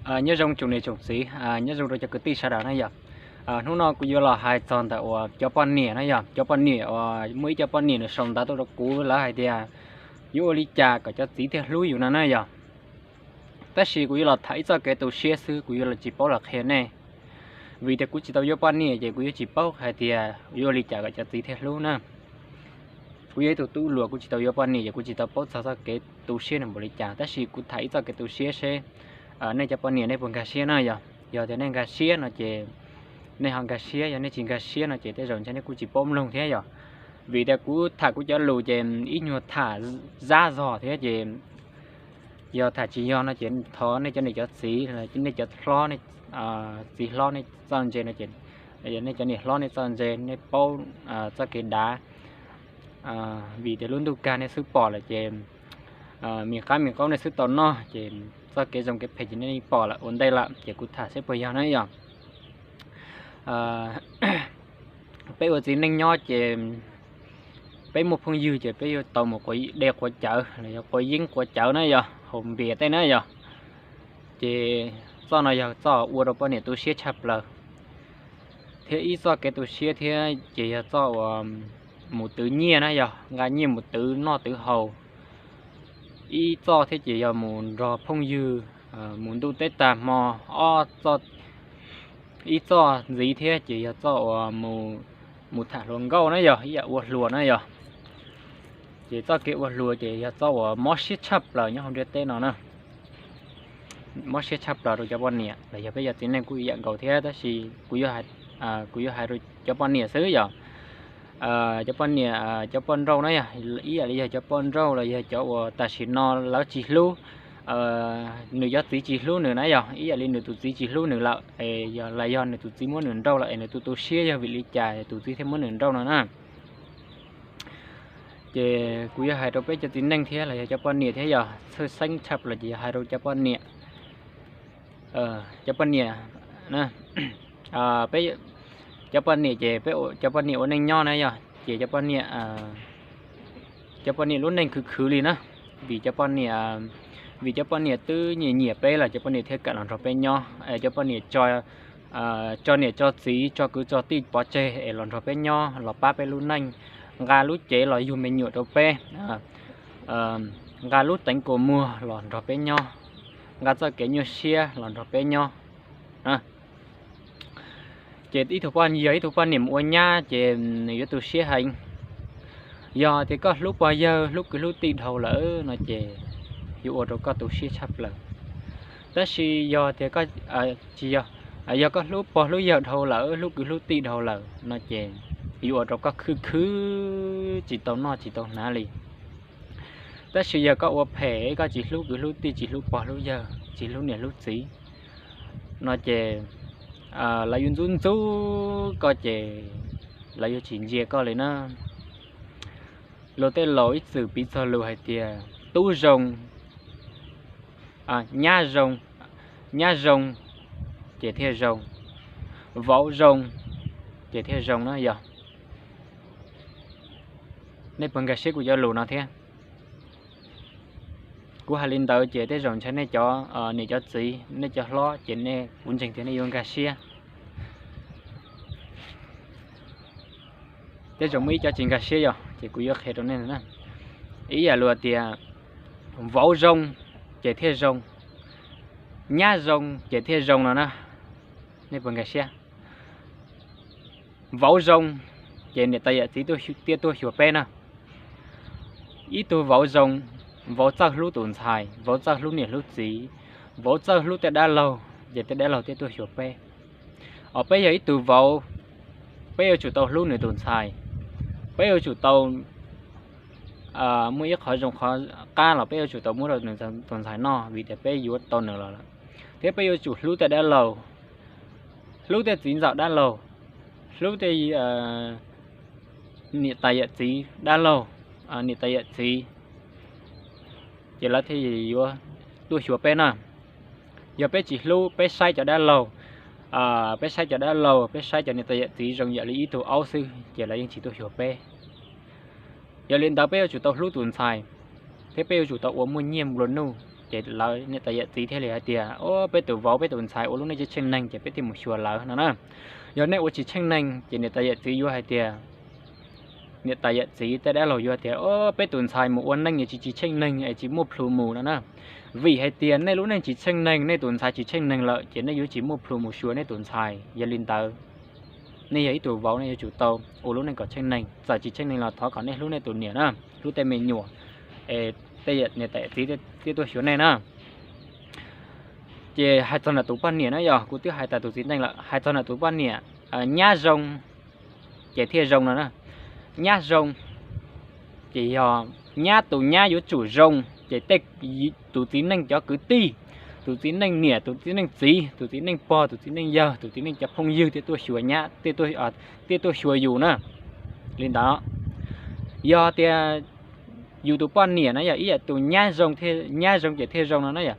Nyob zoo tsoom niam tsoom txiv, nyob zoo rau cov kwv tij sawv daws na yom. Hnub no kuv yuav los hais txog ntawm uas cov poj niam na yom, cov poj niam uas muaj ib cov poj niam nws sau ntawv tuaj rau kuv lawv hais tias yuav ua li cas kom cov txiv thiaj hlub yus no na yom. Tab sis kuv yuav los tham ib txoj kev tu siab xwb, kuv yuav los tsis paub los qhia nej, vim tias kuv tsis tau yuav poj niam ces kuv yuav tsis paub hais tias yuav ua li cas kom cov txiv thiaj hlub na. Kuv yog ib tug tub hluas, kuv tsis tau yuav poj niam ces kuv tsis tau paub txog txoj kev tu siab nws npaum li cas, tab sis kuv tham ib txoj kev tu siab seb nej cov poj niam nej puas nkag siab na yom. Yog tias nej nkag siab no ces nej ho nkag siab, yog nej tsis nkag siab no ces tej zaum ntshe nej kuj tsis paub mloog thiab yom. Vim tias kuv tham kuv cov lus ces ib nyuag tham zab zog thiab ces yog tham tsis yog no ces thov nej cov niam cov txiv, nej cov hlob, txiv hlob nej txawj ntse no ces, nej cov niam hlob nej txawj ntse, nej paub txoj kev dav. Vim tias lub ntuj kag nej xub pom lawm ces me qab me qaub nej xub tau noj ces txoj kev zoo kev phem ces nej pom lawm ua ntej lawm ces kuv tham seb puas yog na yom. Peb ua txiv neej nyob ces peb muaj phooj ywg ces peb yuav tau mus de quav cawv los yog quav yeeb quav cawv na yom, haus npias tej na yom. Ces txoj no yog txoj ua rau poj niam tu siab tshaj plaws, thiab ib txoj kev tu siab thiab ces yog txoj uas mus twv nyiaj na yog nqa nyiaj mus twv noj twv haus. Ib txoj thiab ces yog mus nrog phooj ywg mus ntuj teb tag hmo. Ob txoj, ib txoj ntxiv thiab ces yog txoj uas mus tham hluas nkauj na yog ib yam ua hluas na yog. Ces txoj kev ua hluas ces yog txoj uas mob siab tshaj plaws nyob hauv ntiaj teb no na. Mob siab tshaj plaws rau cov poj niam los yog peb cov txiv neej kuj ib yam nkaus thiab, tab sis kuv yuav hais rau cov poj niam xwb yom. Cov poj niam, cov poj nrauj na yog ib yam li yog cov poj nrauj los yog cov uas tam sim no lawv tsis hlub, nws cov txiv tsis hlub nws na yog ib yam li nws tus txiv tsis hlub nws lawm es los yog nws tus txiv muab nws nrauj lawm es nws tu tu siab yog vim li cas tus txiv thiaj muab nws nrauj no na. Ces kuv yuav hais rau peb cov txiv neej thiab los yog cov poj niam thiab yog tshwj xeeb tshaj plaws ces yog hais rau cov poj niam. Cov poj niam, peb, cov poj niam ces peb, cov poj niam ua neej nyob na yog ces cov poj niam, cov poj niam lub neej khwv khwv li na, vim cov poj niam, vim cov poj niam twb nyiam nyiam peb los cov poj niam thiaj kam los nrog peb nyob. Cov poj niam tso niam tso txiv tso kwv tso tij pov tseg es los nrog peb nyob los pab peb lub neej, nqa lub cev los yug me nyuam rau peb, nqa lub teev kua muag los nrog peb nyob, nqa txoj kev nyuaj siab los nrog peb nyob. Ces ib tug poj, yog ib tug poj niam mus ua nyab ces nws yuav tu siab heev. Yog tias koj hlub pog yawg hlub kwv hlub tij dhau lawm no ces yuav ua rau koj tu siab tshaj plaws. Tab sis yog tias, tsis yog, yog koj hlub pog hlub yawg dhau lawm hlub kwv hlub tij dhau lawm no ces yuav ua rau koj khwv khwv tsis tau noj tsis tau hnav li. Tab sis yog koj ua phem koj tsis hlub kwv hlub tij tsis hlub pog hlub yawg tsis hlub niam hlub txiv no ces lawv yuav ntxub ntxub koj ces lawv yuav tsis ntsia koj li na. Luag tej laus ib txwm piv txog lus hais tias tub zoo, nyab zoo, nyab zoo ces thiaj zoo, vauv zoo ces thiaj zoo na yog. Nej puas nkag siab kuv cov lus no thiab? Kuv hais li ntawd ces tej zaum ntshe nej cov niam cov txiv nej cov hlob ces nej, kuv ntseeg tias nej yuav nkag siab. Tej zaum muaj ib cov tsis nkag siab yog ces kuv yuav qhia rau nej na. Ib yam luag tias vauv zoo ces thiaj zoo, nyab zoo ces thiaj zoo no na. Nej puas nkag siab? Vauv zoo ces niam tais yawm txiv thiaj tuaj xyuas peb na. Ib tug vauv zoo, vauv txawj hlub tus ntxhais, vauv txawj hlub niam hlub txiv, vauv txawj hlub tej dab laug ces tej dab laug thiaj tuaj xyuas peb. Os, peb yog ib tug vauv, peb yuav tsum tau hlub nws tus ntxhais, peb yuav tsum tau muaj ib qho zoo qhov qab los peb yuav tsum tau muab rau nws tus ntxhais noj vim tias peb yuav tau nws los lawm, thiab peb yuav tsum hlub tej dab laug, hlub tej txiv ntxawm dab laug, hlub tej niam tais yawm txiv dab laug, niam tais yawm txiv, ces lawv thiaj yuav tuaj xyuas peb na. Yog peb tsis hlub, peb saib cov dab laug, peb saib cov dab laug, peb saib cov niam tais yawm txiv zoo yam li ib tug aub xwb ces lawv yeej tsis tuaj xyuas peb. Yog li ntawd peb yuav tsum tau hlub tus ntxhais, thiab peb yuav tsum tau ua muaj nyiaj nplua nuj. ces lawv niam tais yawm txiv thiaj li hais tias, o, peb tus vauv peb tus ntxhais ua lub neej tsis tsheej neeg ces peb thiaj mus xyuas lawv no na. Yog nej ua tsis tsheej neeg ces niam tais yawm txiv yuav hais tias, niam tais yawm txiv tej dab laug yuav tias, o, peb tus ntxhais mus ua neej es tsis tsis tsheej neeg es tsis muaj plhus mus no na. Vim hais tias nej lub neej tsis tsheej neeg, nej tus ntxhais tsis tsheej neeg lawm ces nej yuav tsis muaj plhus mus xyuas nej tus ntxhais. Yog li ntawd, nej yog ib tug vauv nej yuav tsum tau ua lub neej kom tsheej neeg, txawm tsis tsheej neeg los thov kom nej hlub nej tus niam na, hlub tej me nyuam, es tej niam tais txiv thiaj tuaj xyuas nej na. Ces hais txog ntawm tus poj niam na, yog kuv twb hais tas tus txiv neej lawm, hais txog ntawm tus poj niam, nyab zoo ces thiaj zoo no na. Nyab zoo ces yog nyab tus nyab yuav tsum zoo ces tej, tus txiv neej cov kwv tij, tus txiv neej niam, tus txiv neej txiv, tus txiv neej pog, tus txiv neej yawg, tus txiv neej cov phooj ywg thiaj tuaj xyuas nyab, thiaj tuaj xyuas yus na. Li ntawd, yog tias yus tus poj niam na yog ib yam tus nyab zoo, nyab zoo ces thiaj zoo no na yom.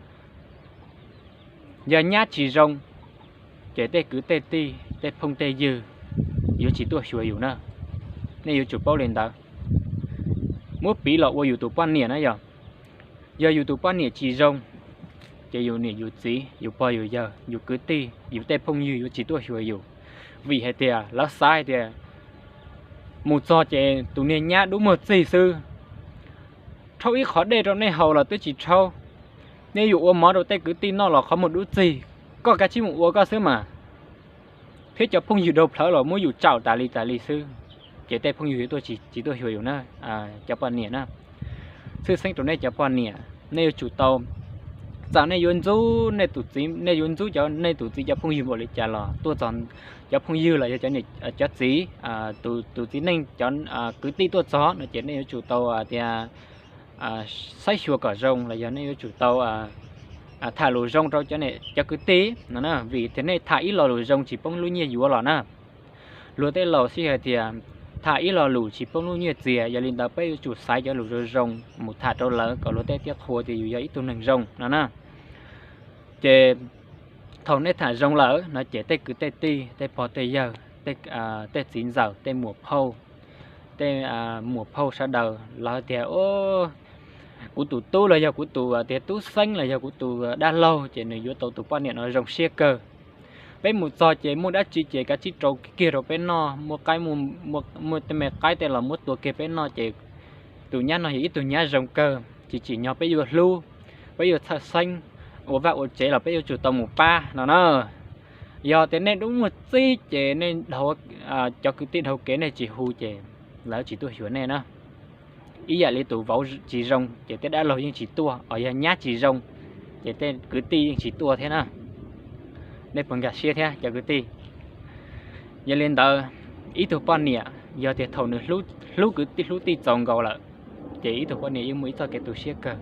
Yog nyab tsis zoo ces tej kwv tej tij tej phooj tej ywg yuav tsis tuaj xyuas yus na. Nej yuav tsum paub li ntawd. Muab piv los ua yus tus poj niam na yog, yog yus tus poj niam tsis zoo ces yus niam yus txiv, yus pog yus yawg, yus kwv tij, yus tej phooj ywg yuav tsis tuaj xyuas yus. Vim hais tias lawv xav hais tias mus txog ces tus niag nyab dub muag txig xwb, rhaub ib qhov dej rau nej haus los twb tsis rhaub. Nej yuav ua mov rau tej kwv tij noj los qhov muag dub txig, koj kav tsij mus ua koj xwb mas. Thiab cov phooj ywg dhau plhawv los muab yus tsaum tas li tas li xwb, ces tej phooj ywg yuav tuaj tsis tuaj xyuas yus na. Cov poj niam na, tshwj xeeb rau nej cov poj niam, nej yuav tsum tau, txawm nej yuav ntxub nej tus txiv, nej yuav ntxub cov, nej tus txiv cov phooj ywg npaum li cas los tuaj txog, cov phooj ywg los yog cov txiv, tus txiv neej cov kwv tij tuaj txog no ces nej yuav tsum tau tias saib xyuas kom zoo los yog nej yuav tsum tau tham lus zoo rau cov, cov kwv tij no na. Vim tias nej tham ib lo lus zoo tsis poob lub nyiaj yuav los na. Luag tej laus xij hais tias tham ib lo lus tsis poob lub nyiaj txiag, yog li ntawd peb yuav tsum xaiv cov lus zoo zoo mus tham rau lawv kom luag tej thiaj qhuas tias yus yog ib tug neeg zoo no na. Ces thaum nej tham zoo lawm no ces tej kwv tej tij, tej pog tej yawg, tej txiv ntxawm, tej muam phauj, tej muam phauj sawv daws los tias, kuv tus tub los yog kuv tus tias tub xeeb los yog kuv tus dab laug ces nws yuav tau tus poj niam no zoo siab kawg. Peb mus txog ces muaj dab tsi ces kav tsij rau kiag rau peb noj, muaj qaib, muaj tej me qaib tej los muab tua kiag peb noj ces tus nyab no yog ib tug nyab zoo kawg, tsis tsim nyog peb yuav hlub, peb yuav txhawj xeeb, ua vaj ua tsev los peb yuav tsum tau mus pab no na. Yog tias nej dub muag txig ces nej, cov kwv tij dhau kev nej tsis hu ces lawv tsis tuaj xyuas nej na. Ib yam li tus vauv tsis zoo ces tej dab laug yeej tsis tuaj, os yog nyab tsis zoo ces tej kwv tij yeej tsis tuaj thiab na. Nej puas nkag siab thiab cov kwv tij? Yog li ntawd, ib tug poj niam yog tias thaum nws hlub kwv tij hlub tij txaus nkaus lawm, ces ib tug poj niam yeej muaj ib txoj kev tu siab kawg.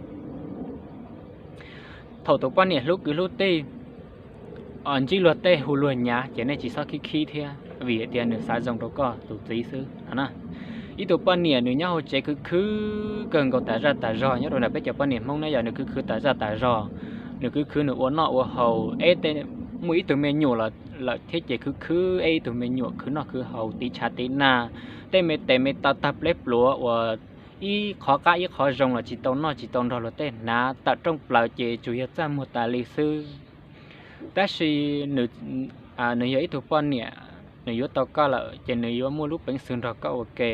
Thaum tus poj niam hlub kwv hlub tij, ntsib luag tej hu luag nyav ces nej tsis txhob khib khib thiab, vim tias nws xav zoo rau koj tus txiv xwb no na. Ib tug poj niam nws nyob hauv tsev khwv khwv kawg nkaus tas zaj tas zog, nyob rau ntawm peb cov poj niam Hmoob na yog nws khwv khwv tas zaj tas zog, nws khwv khwv nws ua noj ua haus, eb, muaj ib tug me nyuam lawm thiab ces khwv khwv eb ib tug me nyuam, khwv noj khwv haus, tiv tshav tiv nag, tej me tes me taw tag pleb pluav uas ib qhov qab ib qhov zoo los tsis tau noj tsis tau nrog luag tej hnav, tawm rooj plaws ces tsuas yog txaj muag tas li xwb. Tab sis nws yog ib tug poj niam, nws yuav tau koj lawm ces nws yuav muaj lub peev xwm nrog koj ua ke.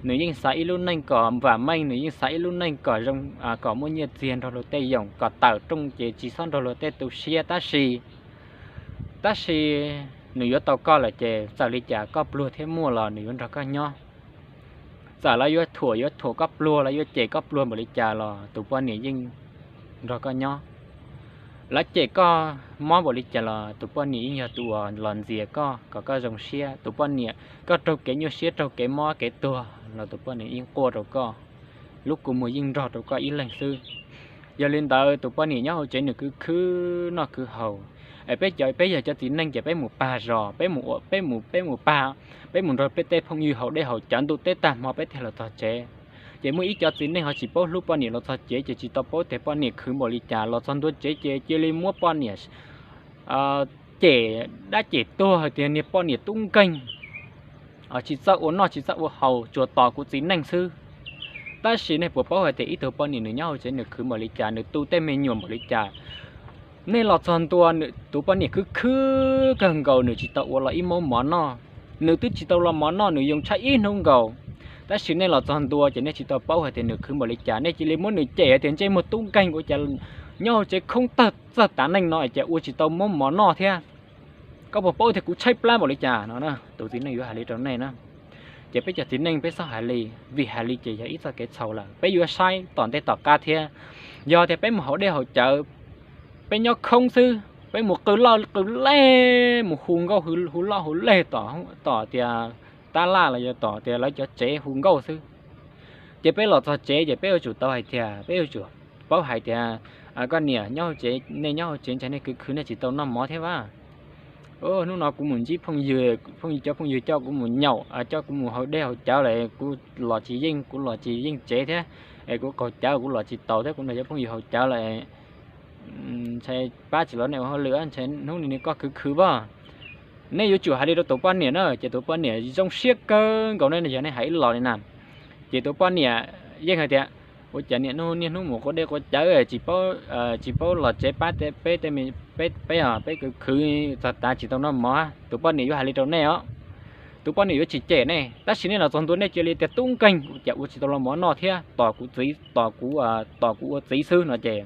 Nws yeej xav ib lub neej kom vam meej, nws yeej xav ib lub neej kom zoo, kom muaj nyiaj txiag nrog luag tej yoom, kom tawm rooj ces tsis txhob nrog luag tej tu siab. Tab sis, tab sis nws yuav tau koj lawm ces txawm li cas koj pluag thiab muaj los nws yuav nrog koj nyob. Txawm lawv yuav thuam, yuav thuam koj pluag, lawv yuav cem koj pluag npaum li cas los tus poj niam yeej nrog koj nyob. Lawv cem koj mob npaum li cas los tus poj niam yeej yog tus uas los ntxias koj kom koj zoo siab. Tus poj niam, koj raug kev nyuaj siab, raug kev mob kev tuag los tus poj niam yeej quaj rau koj, lub kua muag yeej nrog rau koj ib leeg xwb. Yog li ntawd tus poj niam nyob hauv tsev nws khwv khwv noj khwv haus. Es peb cov, peb yog cov txiv neej ces peb mus pag zos, peb mus ua, peb mus, peb mus pag, peb mus nrog peb tej phooj ywg haus dej haus cawv ntuj teb tag hmo peb thiaj los txog tsev. Ces muaj ib cov txiv neej ho tsis paub hlub poj niam los txog tsev ces tsis tau paub tias poj niam khwv npaum li cas, los txog ntua tsev ces cia li muab poj niam cem dab cem tuag hais tias niag poj niam tub nkeeg, tsis txawj ua noj tsis txawj ua haus, tsuas tos kuv txiv neej xwb. Tab sis nej puas paub hais tias ib tug poj niam nws nyob hauv tsev nws khwv npaum li cas, nws tu tej me nyuam npaum li cas? Nej los txog ntua, tus poj niam khwv khwv kawg nkaus, nws tsis tau ua los ib mov mov noj. Nws twb tsis tau los mov noj, nws yoo tshaib ib hnub nkaus. Tab sis nej los txog ntua ces nej tsis tau paub hais tias nws khwv npaum li cas, nej cia li muab nws cem hais tias ntsej muag tub nkeeg ua cas nyob hauv tsev khoob tawg txawg tav neej no cas ua tsis tau mov mov noj thiab. Koj puas paub tias kuv tshaib plab npaum li cas no? Tus txiv neej yuav hais li rau nej na. Ces peb cov txiv neej peb txhob hais li, vim hais li ces yog ib txoj kev txhaum lawm, peb yuav saib tom ntej tom qab thiab. Yog tias peb mus haus dej haus cawv, peb nyob khoob xwb, peb mus qw loj qw leg, mus hu nkauj hu loj hu leg tom, tom tias tab laj los yog tom tias lawv cov tsev hu nkauj xwb, ces peb los txog tsev ces peb yuav tsum tau hais tias, peb yuav tsum paub hais tias, koj niam nyob hauv tsev, nej nyob hauv tsev ntshai nej khwv khwv nej tsis tau noj mov thiab vaj. Hnub no kuv mus ntsib phooj ywg, phooj ywg, cov phooj ywg coj kuv mus nyaum, coj kuv mus haus dej haus cawv lawm, kuv los tsis yeej, kuv los tsis yeej tsev thiab, es kuv qaug cawv kuv los tsis taus thiab, kuv nrog cov phooj ywg haus cawv lawm, ntshai pab tsis los nej ua hauj lwm, ntshai hnub no koj khwv khwv vaj. Nej yuav tsum hais li rau tus poj niam na, ces tus poj niam zoo siab kawg nkaus ne, yog nej hais ib los li na. Ces tus poj niam yeej hais tias, ua cas niaj hnub niaj hnub mus quav dej quav cawv, tsis paub los tsev pab peb, peb, peb khwv khwv txog tav tsis tau noj mov. Tus poj niam yuav hais li rau nej os. Tus poj niam yuav tsis cem nej, tab sis nej los txog ntua nej cia li tias tub nkeeg cas ua tsis tau los mov noj thiab, tos kuv txiv, tos kuv, tos kuv ua txiv xwb no ces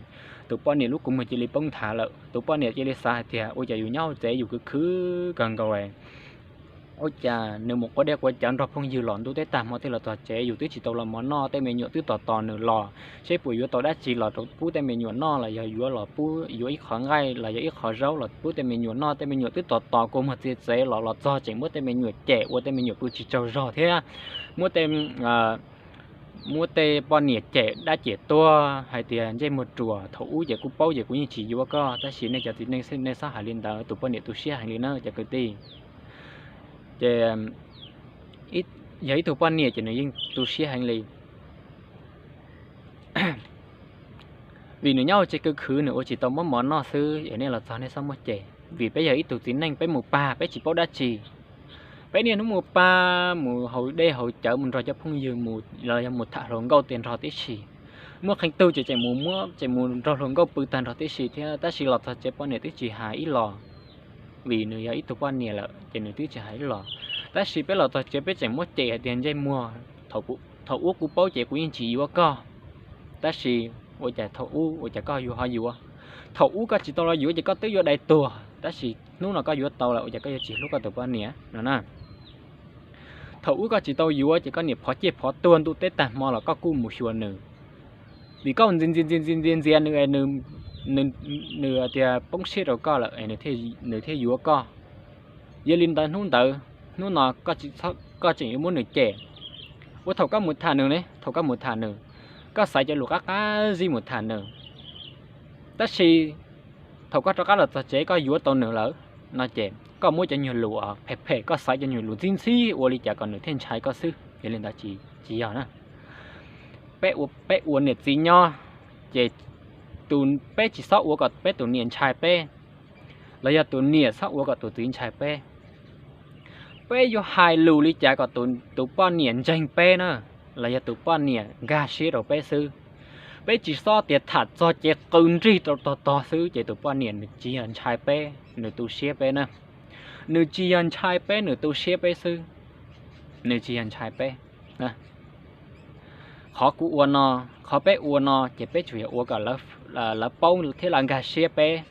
tus poj niam lub kua muag cia li poob nthav lawm. Tus poj niam cia li xav hais tias ua cas yus nyob hauv tsev yus khwv khwv kawg nkaus, ua cas nws mus quav dej quav cawv nrog phooj ywg los ntuj teb tag hmo thiaj los txog tsev, yus twb tsis tau los mov noj, tej me nyuam twb tos tos nws los, seb puas yuav tau dab tsi los rau pub tej me nyuam noj los yog yuav los pub, yuav ib qho nqaij los yog ib qho zaub los pub tej me nyuam noj, tej me nyuam twb tos tos kua muag txiav txev los, los txog tseem muab tej me nyuam cem ua tej me nyuam pw tsis tsaug zog thiab, muab tej muab tej poj niam cem dab cem tuag hais tias ntsej muag ruam, thaum ub ces kuv paub ces kuv yeej tsis yuav koj, tab sis nej cov txiv neej nej txhob hais li ntawd, tus poj niam tu siab heev li na cov kwv tij. Ces yog ib tug poj niam ces nws yeej tu siab heev li, vim nws nyob hauv tsev khwv khwv nws ua tsis tau mov mov noj xwb, es nej los txog nej txhob muab cem, vim peb yog ib tug txiv neej peb mus pag peb tsis paub dab tsi. Peb niaj hnub mus pag, mus haus dej haus cawv, mus nrog cov phooj ywg mus los yog mus tham hluas nkauj tag nrho tib si. Muaj qee tug ces tseem mus muab, tseem mus nrog hluas nkauj pw tag nrho tib si thiab, tab sis los txog tsev poj niam twb tsis hais ib los, vim nws yog ib tug poj niam lawm ces nws twb tsis hais ib los. Tab sis peb los txog tsev peb tseem muab cem hais tias ntsej muag, thaum ub kuv paub ces kuv yeej tsis yuav koj, tab sis ua cas thaum ub ua cas koj yuav ho yuav, thaum ub koj tsis tau los yuav ces koj twb yuav dai tuag, tab sis hnub no koj yuav tau lawm ua cas koj yuav tsis hlub koj tus poj niam no na. Thaum ub koj tsis tau yuav ces koj niam phov ciaj phov tuag ntuj teb tag hmo los koj kuj mus xyuas nws, vim koj ntxias ntxias ntxias ntxias nws, nws tias poob siab rau koj lawm, nws thiaj yuav koj. Yog li ntawd hnub ntawd, hnub no koj tseem yuav muab nws cem. Ua thaum koj mus tham nws ne, thaum koj mus tham nws, koj xaiv cov lus qab qab zib mus tham nws, tab sis thaum koj rov qab los txog tsev koj yuav tau nws lawm no ces koj muab cov nyuag lus phem phem, koj xaiv cov nyuag lus ntxhib ntxhib ua li cas kom nws thiaj ntshai koj xwb. Yog li ntawd tsis yog na. Peb ua niam txiv nyob ces peb tsis txhob ua kom peb tus niam ntshai peb, los yog tus niam txhob ua kom tus txiv ntshai peb. Peb yuav hais lus li cas kom tus poj niam ntseeg peb na, los yog tus poj niam nkag siab rau peb xwb. Peb tsis txhob tias tham txog ces qw nrig rau tog tog xwb ces tus poj niam nws tsis yog ntshai peb, nws tu siab peb na. Nws tsis yog ntshai peb, nws tu siab peb xwb, nws tsis yog ntshai peb. Qhov kuv ua no, qhov peb ua no ces peb tsuas yog ua kom lawv paub thiab lawv nkag siab peb.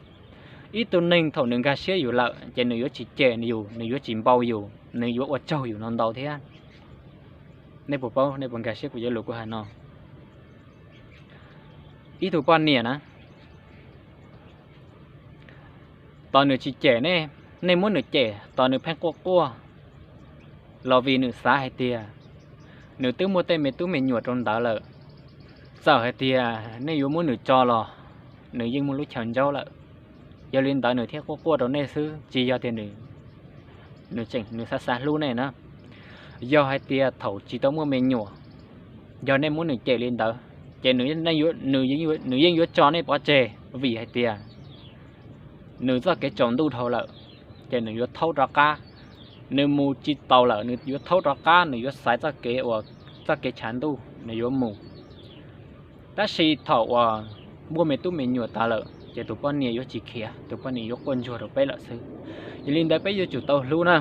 Ib tug neeg thaum nws nkag siab yus lawm ces nws yuav tsis cem yus, nws yuav tsis npau yus, nws yuav ua tsaug yus no ntau thiab. Nej puas paub, nej puas nkag siab kuv cov lus kuv hais no? Ib tug poj niam na, tos nws tsis cem nej, nej muab nws cem tos nws pheej quaj quaj, los vim nws xav hais tias nws twb muaj tej me tub me nyuam rau ntawd lawm. Txawm hais tias nej yuav muab nws tso los nws yeej muaj lub chaw ntsaub lawm. Yog li ntawd nws thiaj quaj quaj rau nej xwb, tsis yog tias nws, nws tseem nws xav xav hlub nej na. Yog hais tias thaum tsis tau muaj me nyuam, yog nej muab nws cem li ntawd ces nws yeej yuav tso nej pov tseg, vim hais tias nws txoj kev tsaus ntuj dhau lawm, ces nws yuav thaub rov qab. Nws mus tsis taus lawm nws yuav thaub rov qab, nws yuav xaiv txoj kev uas, txoj kev tshav ntuj nws yuav mus. Tab sis thaum uas muaj me tub me nyuam tas lawm ces tus poj niam yuav tsis khiav, tus poj niam yuav quaj ntsuag rau peb lawm xwb. Yog li ntawd peb yuav tsum tau hlub na,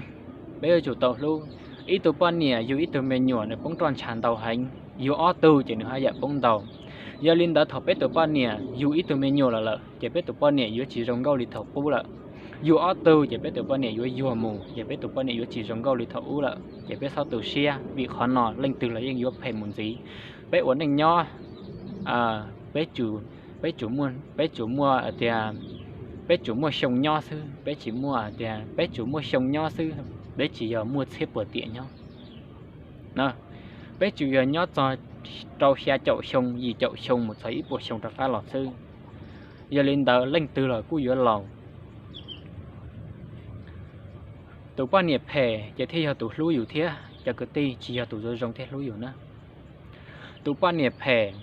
peb yuav tsum tau hlub. Ib tug poj niam yug ib tug me nyuam nws poob roj ntsha ntau heev, yug ob tug ces nws haj yam poob ntau. Yog li ntawd thaum peb tus poj niam yug ib tug me nyuam los lawm ces peb tus poj niam yuav tsis zoo nkauj li thaum qub lawm. Yug ob tug ces peb tus poj niam yuav yuag mus, ces peb tus poj niam yuav tsis zoo nkauj li thaum ub lawm, ces peb txhob tu siab, vim qhov no leej twg los yeej yuav phem mus ntxiv. Peb ua neej nyob, peb, peb tsum muaj tias, peb tsum muaj xyoo nyob xwb, peb tsis muaj tias peb tsum muaj xyoo nyob xwb, peb tsis yog muaj txhiab puas tiam nyob. Peb tsum yog nyob txog rau xya caum xyoo, yim caum xyoo mus txog ib puas xyoo rov qab los xwb. Yog li ntawd leej twg los kuj yuav laus. Tus poj niam phem ces thiaj yog tus hlub yus thiab cov kwv tij, tsis yog tus zoo zoo thiaj hlub yus na. Tus poj niam phem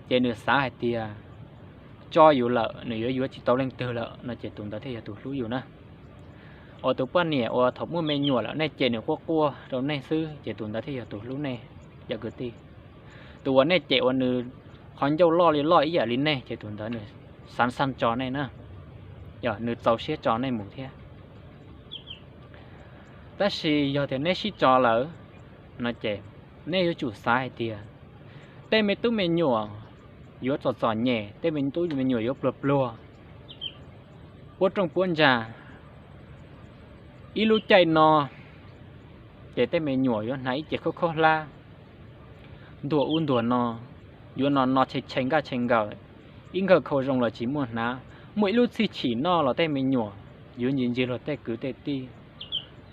ces nws xav hais tias tso yus lawm nws yuav yuav tsis tau leej twg lawm no ces tus ntawd thiaj yog tus hlub yus na. Uas tus poj niam uas thaum muaj me nyuam lawm nej cem nws quaj quaj rau nej xwb ces tus ntawd thiaj yog tus hlub nej cov kwv tij. Tus uas nej cem uas nws qhov ncauj loj li loj ib yam li nej ces tus ntawd nws xav xaj tso nej na, yog nws txaus siab tso nej mus thiab. Tab sis yog tias nej sib tso lawm no ces nej yuav tsum xav hais tias tej me tub me nyuam yuav txom txom nyem, tej me tub me nyuam yuav pluag pluag, puab rooj puab ntsa. Ib lub caij no ces tej me nyuam yuav hnav ib ce khaub khaub hlab, ntuag ub ntuag no, yuav no no tshee tshee nkaj tshee nkaws, ib nkawg khau zoo los tsis muaj hnav. Muaj ib lub txhij chim noj los tej me nyuam yuav ntsia ntsia luag tej kwv tej tij,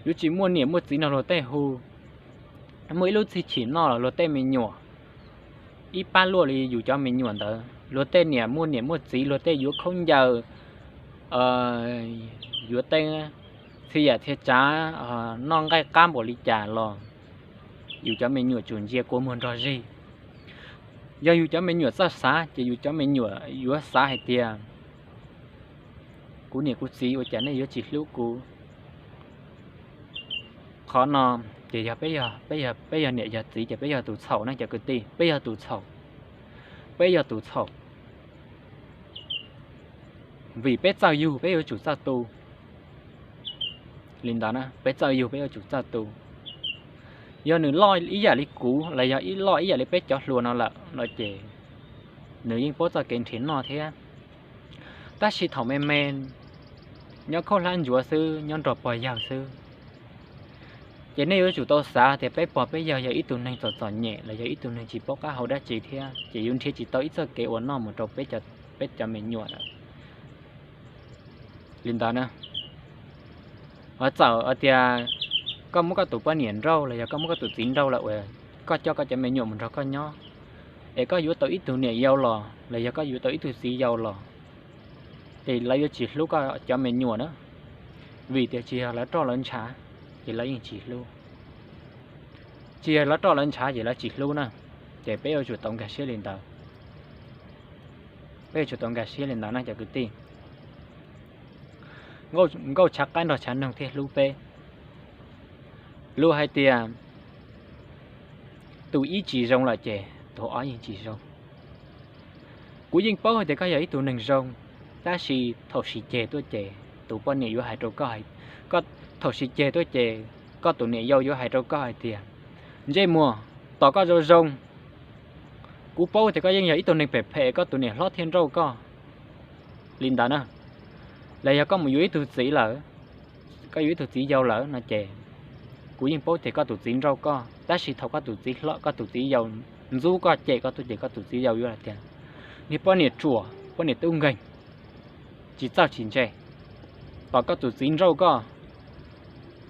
yuav tsis muaj niam muaj txiv nrog luag tej hu. Muaj ib lub txhij chim noj los luag tej me nyuam, ib pab luaj li yus cov me nyuam ntawd, luag tej niam muaj niam muaj txiv, luag tej yuav khaub ncaws, yuav tej txhia yam txhia tsav, noj nqaij qab npaum li cas los yus cov me nyuam tsum ntsia kua muag nrog zig. Yog yus cov me nyuam txawj xav ces yus cov me nyuam yuav xav hais tias kuv niam kuv txiv ua cas nej yuav tsis hlub kuv. Qhov no ces yog peb, peb yog niam yog txiv ces peb yog tus txhaum na cov kwv tij, peb yog tus txhaum, peb yog tus txhaum. Vim peb txawj yug peb yuav tsum txawj tu. Li ntawd na, peb txawj yug peb yuav tsum txawj tu. Yog nws loj ib yam li kuv los yog ib loj ib yam li peb cov hluas no lawm no ces nws yeej paub txoj kev nrhiav noj thiab. Tab sis thaum me me, nyob khaub hlab ntsuav xwb, nyob nrog pog yawg xwb, ces nej yuav tsum tau xav tias peb pog peb yawg yog ib tug neeg txom txom nyem los yog ib tug neeg tsis paub qab hau dab tsi thiab ces yuav nrhiav tsis tau ib txoj kev ua noj mus rau peb cov me nyuam lawm. Li ntawd na, txawm hais tias koj muab koj tus poj niam nrauj los yog koj muab koj tus txiv nrauj lawm uas koj coj koj cov me nyuam mus nrog koj nyob, es koj yuav tau ib tug niam yau los los yog koj yuav tau ib tug txiv yau los, ces lawv yuav tsis hlub koj cov me nyuam na, vim tias tsis yog lawv roj lawv ntshav, ces lawv yeej tsis hlub. Tsis yog lawv roj lawv ntshav ces lawv tsis hlub na, ces peb yuav tsum tau nkag siab li ntawd. Peb yuav tsum tau nkag siab li ntawd na cov kwv tij. Nkauj tshav qaib nrog tshav noog thiaj hlub peb. Lus hais tias tus ib tsis zoo lawm ces tus ob yeej tsis zoo. Kuv yeej paub hais tias koj yog ib tug neeg zoo, tab sis thaum sib ceg tuaj ces tus poj niam yuav hais rau koj, thaum sib ceg tuaj ces koj tus niam yau yuav hais rau koj hais tias, ntsej muag, tos koj zoo zoo, kuv paub tias koj yeej yog ib tug neeg phem phem koj tus niam hlob thiaj nrauj koj li ntawd na. Los yog koj mus yuav ib tug txiv lawm, koj yuav ib tug txiv yau lawm no ces kuv yeej paub tias koj tus txiv nrauj koj, tab sis thaum koj tus txiv hlob koj tus txiv yau ntxub koj cem koj tuaj ces koj tus txiv yau yuav hais tias, niag poj niam ruam, poj niam tub nkeeg, tsis txawj tsis ntse, tos koj tus txiv nrauj koj,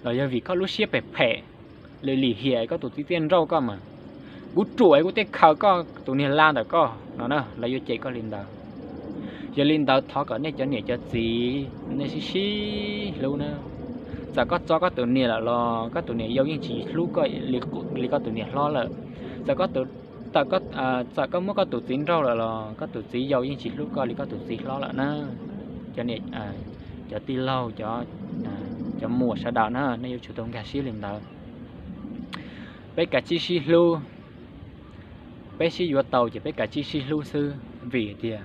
los yog vim koj lub siab phem phem, lim lim hiam koj tus txiv thiaj nrauj koj mas, kuv ruam kuv thiaj khaws koj tus niag la ntawm koj no na, lawv yuav cem koj li ntawd. Yog li ntawd thov kom nej cov niam cov txiv nej sib sib hlub na. Txawm koj tso koj tus niam lawm los koj tus niam yau yeej tsis hlub koj li koj tus niam hlob lawm. Txawm koj muab koj tus txiv nrauj lawm los koj tus txiv yau yeej tsis hlub koj li koj tus txiv hlob lawm na. Cov niam, cov tij laug, cov muam sawv daws na, nej yuav tsum tau nkag siab li ntawd. Peb kav tsij sib hlub, peb sib yuav tau ces peb kav tsij sib hlub xwb. Vim tias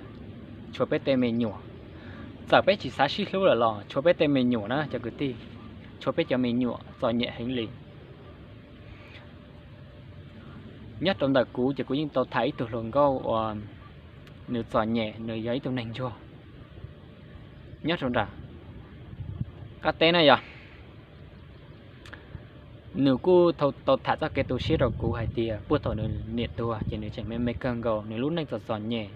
tshuav peb tej me nyuam, txawm peb tsis xav sib hlub lawm los tshuav peb tej me nyuam na cov kwv tij, tshuav peb cov me nyuam txom nyem heev li. Nyob rau ntawm kuv ces kuv yeej tau tham ib tug hluas nkauj uas nws txom nyem, nws yog ib tug neeg ntsuag nyob rau nram qab teb na yog. Nws kuj tau tham txoj kev tu siab rau kuv hais tias puag thaum nws niam tuag ces nws tseem me me kawg nkaus, nws lub neej txom txom nyem,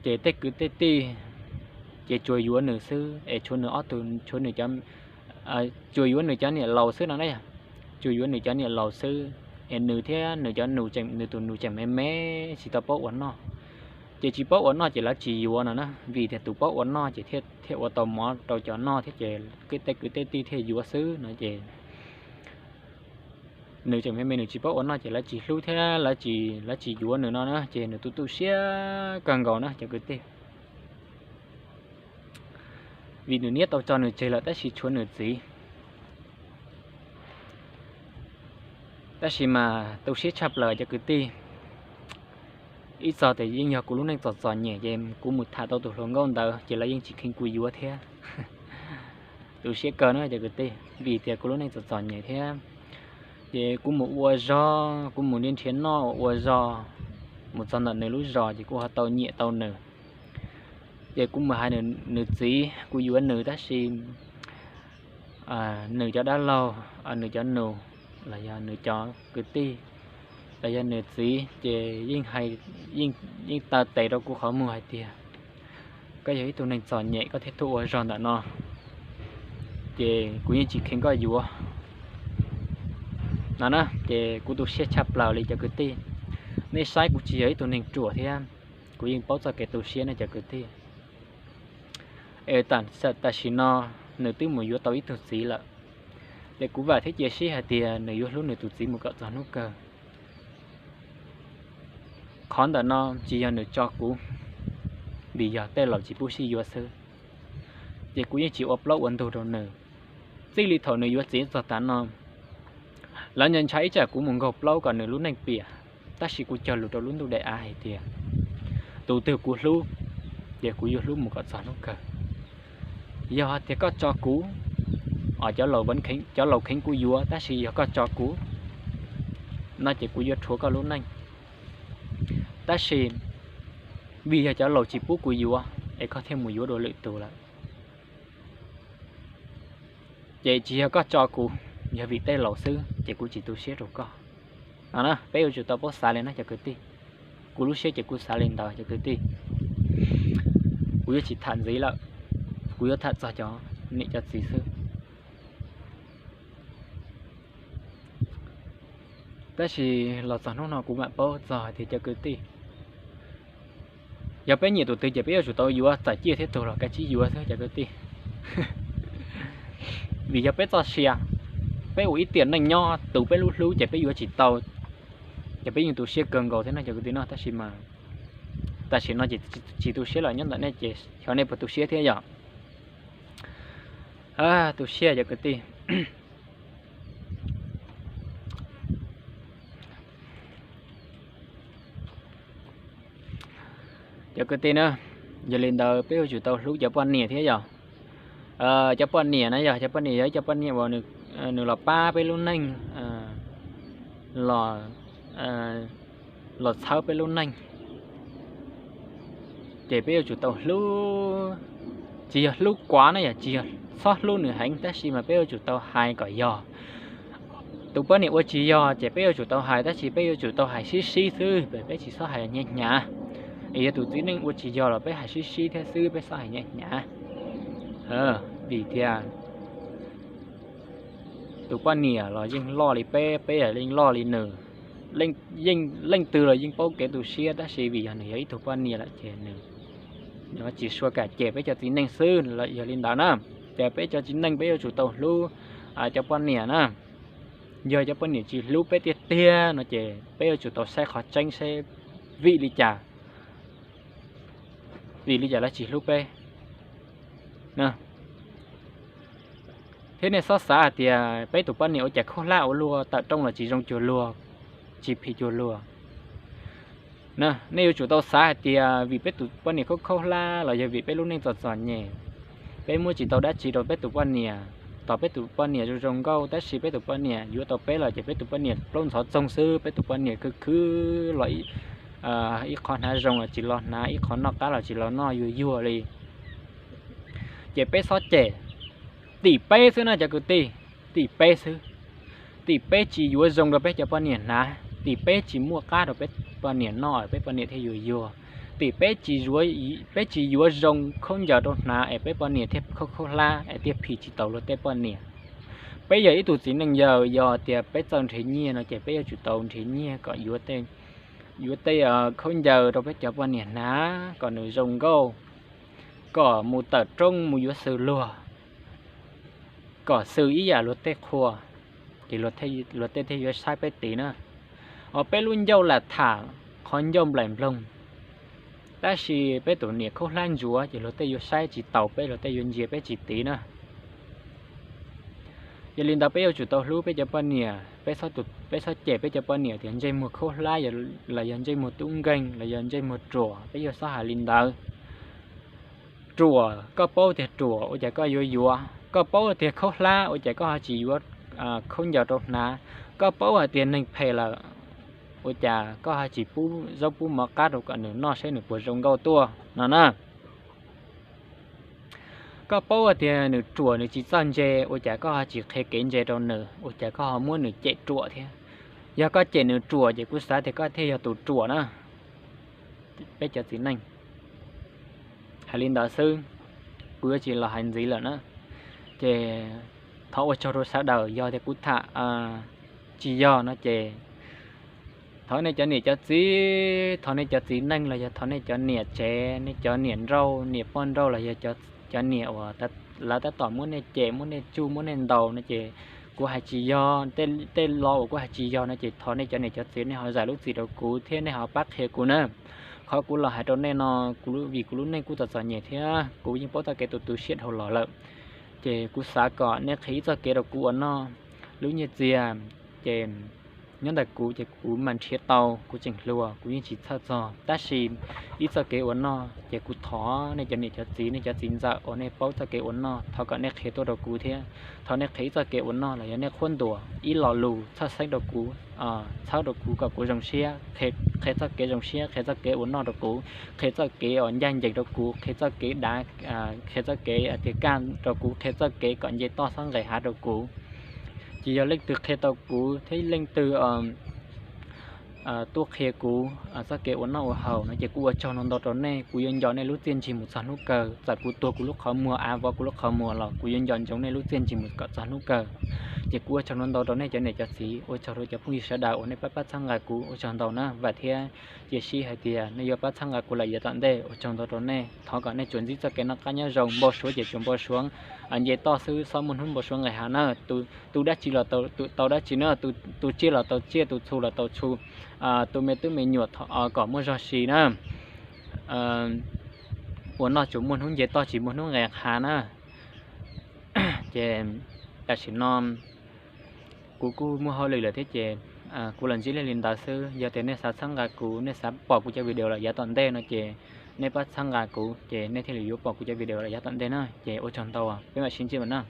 ces tej kwv tej tij ces tsuas yuav nws xwb es tshuav nws ob tug, tshuav nws cov, tsuas yuav nws cov niam laus xwb no na yog. Tsuas yuav nws cov niam laus xwb es nws thiab nws cov nus tseem, nws tus nus tseem me me tsis tau paub ua noj. Ces tsis paub ua noj ces lawv tsis yuav no na, vim tias tus paub ua noj ces thiaj ua tau mov rau cov noj thiab ces tej kwv tej tij thiaj yuav xwb no ces nws tseem me me nws tsis paub ua noj ces lawv tsis hlub thiab lawv tsis, lawv tsis yuav nws no na ces nws tu tu siab kawg nkaus na cov kwv tij. Vim nws niam tau tso nws tseg lawm tab sis tshuav nws txiv. Tab sis mas tu siab tshaj plaws cov kwv tij. Ib txog tias yeej yog kuv lub neej txom txom nyem ces kuv mus tham tau tus hluas nkauj ntawd ces lawv yeej tsis kheev kuv yuav thiab. Tu siab kawg na cov kwv tij, vim tias kuv lub neej txom txom nyem thiab ces kuv mus ua zog, kuv mus nrhiav noj ua zog, mus txog ntawm nws lub zos ces kuv ho tau nyiam tau nws. Ces kuv mus hais nws txiv kuv yuav nws tab sis nws cov dab laug, nws cov nus, los yog nws cov kwv tij, los yog nws txiv ces yeej taw tes rau kuv qhov muag hais tias koj yog ib tug neeg txom nyem koj thiaj tuaj ua zog ntawm no, ces kuv yeej tsis kheev koj yuav no na. Ces kuv tu siab tshaj plaws li cov kwv tij. Nej saib kuv tsis yog ib tug neeg ruam thiab kuv yeej paub txoj kev tu siab ne cov kwv tij. Es tam sim no nws twb mus yuav tau ib tug txiv lawm, ces kuv vam thiab cia siab hais tias nws yuav hlub nws tus txiv mus kom txog hnub kawg. Qhov ntawm no tsis yog nws tso kuv, vim yog tej laus tsis pub sib yuav xwb. Ces kuv yeej tsis ua plaub ua ntug rau nws. Txij li thaum nws yuav txiv txog tav no, lawv ntshai ntshai ib tsam kuv mus nkaug plaub kom nws lub neej piam, tab sis kuv cog lus rau lub ntuj daim av hais tias tus twg kuv hlub, ces kuv yuav hlub mus kom txog hnub kawg. Yog tias koj tso kuv, cov laus kheev kuv yuav, tab sis yog koj tso kuv no ces kuv yuav rhuav koj lub neej. Tab sis vim yog cov laus tsis pub kuv yuav es koj thiaj mus yuav dua lwm tus lawm. Ces tsis yog koj tso kuv, yog vim tej laus xwb ces kuv tsis tu siab rau koj. No na, peb yuav tsum tau paub xav li no cov kwv tij. Kuv lub siab ces kuv xav li ntawd cov kwv tij. Kuv yuav tsis tham ntxiv lawm, kuv yuav tham txog cov niam cov txiv xwb. Tab sis los txog hnub no kuv mam paub txog hais tias cov kwv tij, yog peb nyiam tus twg ces peb yuav tsum tau yuav, txawm ciaj thiab tuag los kav tsij yuav xwb cov kwv tij. Vim yog peb txoj sia, peb ua ib tiam neej nyob tu peb lub hlub ces peb yuav tsis tau, ces peb yeej tu siab kawg nkaus thiab no cov kwv tij no. Tab sis mas tam sim no ces tsis tu siab lawm, nyob ntawm nej ces xyov nej puas tu siab thiab yom. Tu siab cov kwv tij. Cov kwv tij na, yog li ntawd peb yuav tsum tau hlub cov poj niam thiab yom. Cov poj niam na yog cov poj niam yog ib cov poj niam uas nws los pab peb lub neej, los txhawb peb lub neej, ces peb yuav tsum tau hlub. Tsis yog hlub kuav na yom, tsis yog txhob hlub nws heev, tab sis mas peb yuav tsum tau hais kom yog. Tus poj niam ua tsis yog ces peb yuav tsum tau hais, tab sis peb yuav tsum tau hais sib sib xwb, peb tsis txhob hais nyias hnyav. Es yog tus txiv neej ua tsis yog los peb hais sib sib thiab xwb, peb txhob hais nyias hnyav. Vim tias tus poj niam los yeej loj li peb, peb los yeej loj li nws. Yeej leej twg los yeej paub kev tu siab, tab sis vim yog nws yog ib tug poj niam lawm ces nws tsis sua kam cem peb cov txiv neej xwb. Yog li ntawd na, ces peb cov txiv neej peb yuav tsum tau hlub cov poj niam na. Yog cov poj niam tsis hlub peb tiag tiag no ces peb yuav tsum tau saib qhov tseeb seb vim li cas, vim li cas lawv tsis hlub peb. Thiab nej txhob xav hais tias peb tus poj niam ua cas khaub hlab ua luaj, tawm rooj los tsis zoo cuag luag, tsis phim cuag luag. Nej yuav tsum tau xav hais tias vim peb tus poj niam khaub khaub hlab los yog vim peb lub neej txom txom nyem, peb muab tsis tau dab tsi rau peb tus poj niam. Tos peb tus poj niam zoo zoo nkauj tab sis peb tus poj niam yuav tau peb los ces peb tus poj niam plaub ntxhov txoog xwb, peb tus poj niam khwv khwv los ib qho hnav zoo los tsis los hnav, ib qho noj qab los tsis los noj, yuag yuag li. Ces peb txhob cem, tim peb xwb na cov kwv tij, tim peb xwb. Tim peb tsis yuav zoo rau peb cov poj niam hnav, tim peb tsis muaj qab rau peb poj niam noj peb poj niam thiaj yuag yuag. Tim peb tsis, peb tsis yuav zoo khaub ncaws rau hnav es peb poj niam thiaj khaub khaub hlab es thiaj phim tsis tau luag tej poj niam. Peb yog ib tug txiv neej yawg, yog tias peb txawj nrhiav nyiaj no ces peb yuav tsum tau nrhiav nyiaj kom yuav tej khaub ncaws rau peb cov poj niam hnav kom nws zoo nkauj, kom mus tawm rooj mus yuav xws luag, kom xws ib yam luag tej qhua, ces luag tej thiaj yuav saib peb tid na. Os, peb lub ncauj lam tham qhov ncauj nplaim nploog, tab sis peb tus niam khaub hlab ntsuav ces luag tej yuav saib tsis taus peb, luag tej yuav ntsia peb tsis tid na. Yog li ntawd peb yuav tsum tau hlub peb cov poj niam, peb txhob cem peb cov poj niam tias ntsej muag khaub hlab los yog ntsej muag tub nkeeg los yog ntsej muag ruam, peb yuav txhob hais li ntawd. Ruam, koj paub tias ruam ua cas koj yuav yuav? Koj paub tias khaub hlab ua cas koj ho tsis yuav khaub ncaws rau hnav? Koj paub hais tias neeg phem lawm ua cas koj ho tsis pub zaub pub mov qab rau kom nws noj saib nws puas zoo nkauj tuaj no na? Koj paub hais tias nws ruam nws tsis txawj ntse ua cas koj ho tsis qhia kev ntse rau nws, ua cas koj ho muab nws cem ruam thiab? Yog koj cem nws ruam ces kuv xav tias koj thiaj yog tus ruam na. Peb cov txiv neej, hais li ntawd xwb, kuv yuav tsis los hais ntxiv lawm na. Ces thov ua tsaug rau sawv daws, yog tias kuv tham tsis yog no ces thov nej cov niam cov txiv, thov nej cov txiv neej los yog thov nej cov niam tsev, nej cov niam nrauj, niam poj nrauj los yog cov niam uas lawv tab tom muab nej cem, muab nej tsuj, muab nej ntaus no ces kuv hais tsis yog, tej lo uas kuv hais tsis yog no ces thov nej cov niam cov txiv nej ho zam lub txim rau kuv thiab nej ho pab qhia kuv na. Qhov kuv los hais rau nej no, vim kuv lub neej kuj txom txom nyem thiab kuv yeej paub txoj kev tu tu siab dhau los lawm. Ces kuv xav kom nej qhia ib txoj kev rau kuv ua noj. Lub nyiaj txiag ces nyob ntawm kuv ces kuv mam nrhiav tau, kuv tseem hluas kuv yeej tsis txhawj txog, tab sis ib txoj kev ua noj ces kuv thov nej cov niam cov txiv, nej cov txiv ntxawm uas nej paub txoj kev ua noj, thov kom nej qhia tuaj rau kuv thiab. Thov nej qhia ib txoj kev ua noj los yog nej qhuab ntuas ib lo lus txhawj xeeb rau kuv, txhawb rau kuv kom kuv zoo siab, qhia txoj kev zoo siab, qhia txoj kev ua noj rau kuv, qhia txoj kev uas ncaj ncees rau kuv, qhia txoj kev dav, qhia txoj kev tias kaj rau kuv, qhia txoj kev kom nce toj xob nqes hav rau kuv. Ces yog leej twg qhia tau kuv thiab leej twg tuaj qhia kuv txoj kev ua noj ua haus no ces kuv ua tsaug ntau ntau rau nej. Kuv yuav nco nej lub txiaj ntsig mus txog hnub kawg, txawm kuv tuag kuv lub qhov muag, av vov kuv lub qhov muag los kuv yuav nco ntsoov nej lub txiaj ntsig mus kom txog hnub kawg. Ces kuv ua tsaug ntau ntau rau nej cov niam cov txiv, ua tsaug rau cov phooj ywg sawv daws uas nej pab pab txhawb nqa kuv, ua tsaug ntau na. Vam thiab cia siab hais tias nej yuav pab txhawb nqa kuv lawm yav tom ntej. Ua tsaug ntau rau nej, thov kom nej tsuas ntsib txoj kev noj qab nyob zoo, npau suav ces tsuas npau suav nce toj xwb, txhob muaj hnub npau suav nqes hav na. Tu dab tsi los tau dab tsi na, tu tsiaj los tau tsiaj, tu txhu los tau txhu, tu me tub me nyuam kom muaj zog si na. Ua noj tsuas muaj hnub nce toj tsis muaj hnub nqes hav na. Ces tam sim no kuv kuj muaj hauj lwm lawm thiab ces kuv los ntsib nej li ntawd xwb. Yog tias nej xav txhawb nqa kuv, nej xav pom kuv cov video lawm yav tom ntej no ces nej pab txhawb nqa kuv ces nej thiaj li yuav pom kuv cov video lawm yav tom ntej na. Ces ua tsaug ntau, peb mam sib ntsib mas na.